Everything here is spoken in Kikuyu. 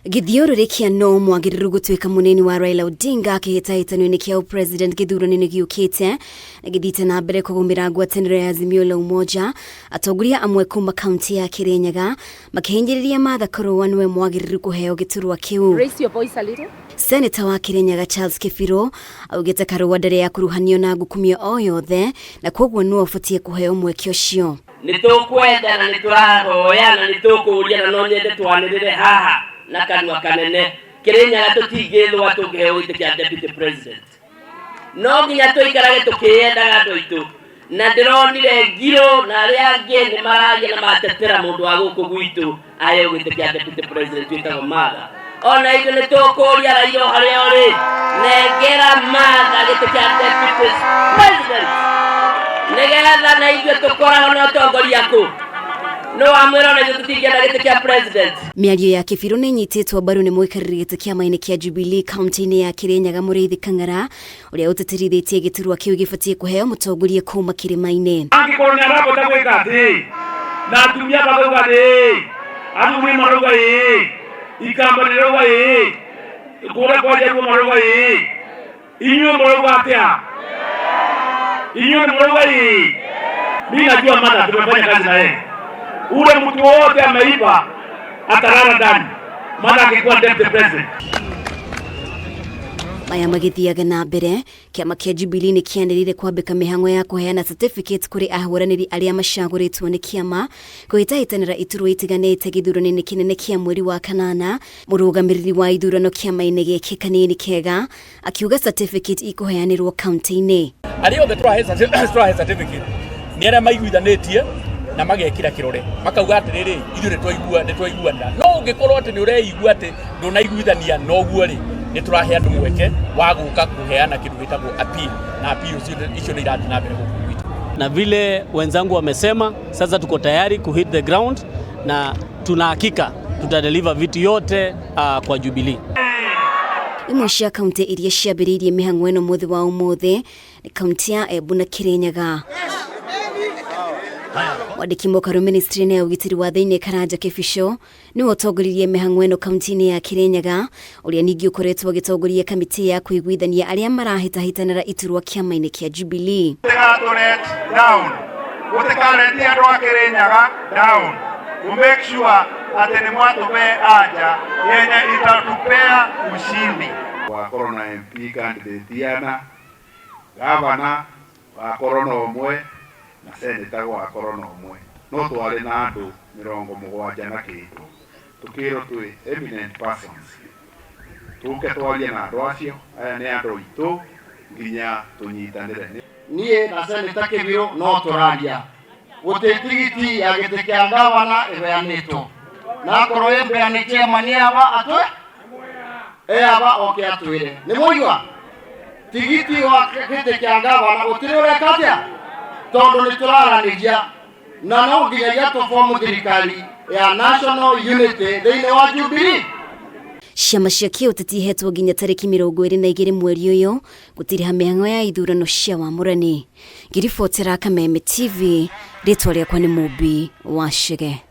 Gĩthiũrũrĩ kĩa nũ mwagĩrĩru gũtuĩka mũnini wa Raila Odinga kĩhĩtahĩtano-inĩ kĩa ũpresident gĩthurano-inĩ gĩũkĩte na gĩthiĩte na mbere kũgũmĩra ngwatanĩro ya Azimio la Umoja, atongoria amwe kuma kaunti ya Kirinyaga makĩhinyĩrĩria Martha Karua nĩwe mwagĩrĩru kũheo gĩturwa kĩu. Raise your voice a little. Seneta wa Kirinyaga Charles Kĩbirũ augĩte Karua ndarĩ akuruhanio na ngukumio o yothe na kwoguo nĩwe ũbatiĩ kũheo mweke ũcio. Nĩ tũkwenda na nĩ tũrahoya na nĩ tũkũria na no nyende twanĩrĩre haha na kanua kanene, Kĩrĩnyaga tũtingĩthũa tũngĩheo gĩtĩ kĩa deputy president. No nginya tũikarage tũkĩyendaga andũ aitũ, na ndĩronire Ngirũ na arĩa angĩ nĩ mararia na matetera mũndũ wa gũkũ gwitũ aheo gĩtĩ kĩa deputy president wĩtagwo Martha. Ona ithuĩ nĩ tũkũria Raila o harĩa ũrĩ, nengera Martha gĩtĩ kĩa deputy president nĩgetha na ithuĩ tũkoragwo na ũtongoria kũ nĩ wamwĩra ona ithuĩ tũtingĩenda gĩtĩ kĩa president. Mĩario ya Kĩbirũ nĩ ĩnyitĩtwo mbaru nĩ mũikarĩri gĩtĩ kĩama-inĩ kĩa Jubilee kaunti-inĩ ya Kĩrĩnyaga Mũrĩithi Kang'ara ũrĩa ũtĩtĩrithĩtie gĩturwa kĩu gĩbatiĩ kũheo mũtongoria kuma kĩrĩma-inĩ. Angĩkorwo nĩ arahota gwĩka atĩ na atumia makauga atĩ athuri marauga ĩĩ, ikamba rĩrauga ĩĩ, kũrĩa kwa Jaluo marauga ĩĩ, inyuĩ mũrauga atĩa? Inyuĩ nĩ mũrauga ĩĩ? Mimi najua Martha tumefanya kazi na yeye. Ule mtu wote ameiba atalala ndani. Martha akikuwa deputy president. Maya magĩthiaga na mbere, kĩama kĩa Jubilee nĩ kĩanĩrĩire kwambĩka mĩhang'o ya kũheana certificate kũrĩ ahũranĩri arĩa macagũrĩtwo nĩ kĩama kũhĩtahĩtanĩra iturwa itiganĩte gĩthurano-inĩ kĩnene kĩa mweri wa kanana. Mũrũgamĩrĩri wa ithurano kĩama-inĩ gĩkĩ Kanini Kega akiuga certificate ikũheanĩrwo kaunti-inĩ. Arĩa othe tũrahe certificate nĩ arĩa maiguithanĩtie na magekĩra kĩrore makauga atĩrĩrĩ, ithuĩ nĩtwaiguanĩra. No ũngĩkorwo atĩ nĩ ũreigua atĩ ndũnaiguithania na ũguo rĩ, nĩ tũrahe andũ mweke wa gũka kũheana kĩndũ gĩtagwo appeal, na appeal icio nĩ irathiĩ na mbere gũkũ gwitũ. Na vile wenzangu wamesema, sasa tuko tayari ku hit the ground na tuna hakika tutadeliver vitu yote kwa Jubilee. Imwe cia kaunti iria ciambĩrĩirie mĩhang'o ĩno mũthĩ wa ũmũthĩ nĩ kaunti ya Embu na Kirinyaga. Mwandĩki mũkaru ministry-inĩ ya ũgitĩri wa thĩinĩ Karanja Kĩbico nĩwe ũtongoririe mĩhang'o ĩno kaunti-inĩ ya Kirinyaga, ũrĩa ningĩ ũkoretwo agĩtongoria kamĩtĩ ya kũiguithania arĩa marahĩtahĩtanĩra iturwa kĩama-inĩ kĩa Jubilee. Gũtigatũlet down, gũtikareti andũ a Kirinyaga down. We make sure atĩ nĩ mwatũbe anja yenye itatupea ushindi. Gwakorwo na MP candidate ana, gavana gwakorwo na ũmwe na senator gwakorwo na ũmwe. No twarĩ na andũ 70 na kĩndũ, tũkĩrwo twĩ eminent persons tũke twarie na andũ acio, aya nĩ andũ aitũ nginya tũnyitanĩre. Niĩ na Senator Kĩbirũ no tũraria, gũtirĩ tigiti ya gĩtĩ kĩa gavana ĩheanĩtwo, na akorwo ĩ mbeane chairman aba atwe aba oke atwĩre nĩ mũigua tigiti wa gĩtĩ kĩa gavana gũtirĩ ũreka atĩa, tondũ nĩ tũraranĩria na no nginyagia tũbomu thirikari ya National Unity thĩinĩ wa Jubilee. Ciama cia kĩũteti ihetwo nginya tarĩki 22 mweri ũyũ gũtiriha mĩhang'o ya ithurano cia wamũrani. Ngĩribotera Kameme TV, rĩtwa rĩakwa nĩ Mũmbi wa Chege.